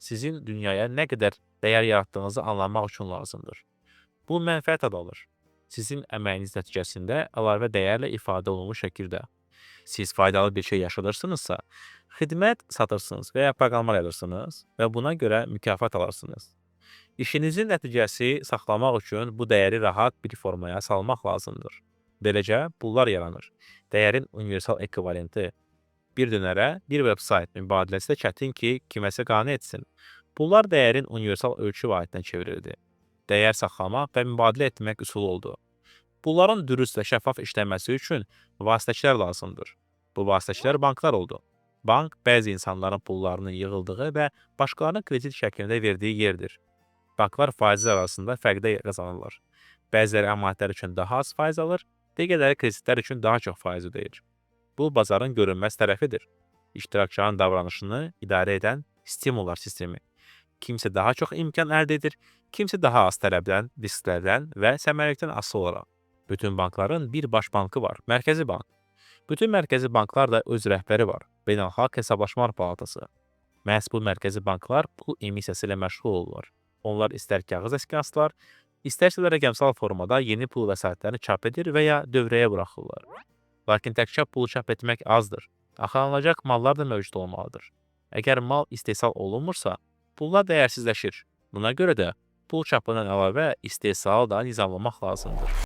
Sizin dünyaya nə qədər dəyər yaratdığınızı anlamaq üçün lazımdır. Bu mənfəət ad alır. Sizin əməyiniz nəticəsində əlavə dəyərlə ifadə olunmuş şəkildə. Siz faydalı bir şey yaşadırsınızsa, xidmət satırsınız və ya proqramlar yazırsınız və buna görə mükafat alırsınız. İşinizin nəticəsi saxlamaq üçün bu dəyəri rahat bir formaya salmaq lazımdır. Beləcə pullar yaranır. Dəyərin universal ekvivalenti. Bir dönərə bir veb-sayt mübadiləsi də çətin ki, kiməsə qane etsin. Pullar dəyərin universal ölçü vahidinə çevrildi. Dəyər saxlamaq və mübadilə etmək üsulu oldu. Pulların dürüst və şəffaf işləməsi üçün vasitəçilər lazımdır. Bu vasitəçilər banklar oldu. Bank bəzi insanların pullarının yığıldığı və başqalarına kredit şəklində verdiyi yerdir. Banklar faizlər arasında fərqdə qazanırlar. Bəziləri əmanətlər üçün daha az faiz alır, digərləri kreditlər üçün daha çox faiz ödəyir. Bu bazarın görünməz tərəfidir. İştirakçıların davranışını idarə edən stimullar sistemi. Kimsə daha çox imkan əldə edir, kimsə daha az tələbdən, risklərdən və səmərəlilikdən asılı olaraq. Bütün bankların bir baş bankı var, Mərkəzi Bank. Bütün mərkəzi banklar da öz rəhbəri var, Beynəlxalq Hesablaşmalar Palatası. Məhz bu mərkəzi banklar pul emissiyası ilə məşğul olurlar. Onlar istər kağız əsnaslar, istərsə də rəqəmsal formada yeni pul vəsaitlərini çap edir və ya dövrəyə buraxırlar. Lakin təkcə pulu çap etmək azdır. Axı alınacaq mallar da mövcud olmalıdır. Əgər mal istehsal olunmursa, pullar dəyərsizləşir. Buna görə də pul çapından əlavə istehsalı da nizamlamaq lazımdır.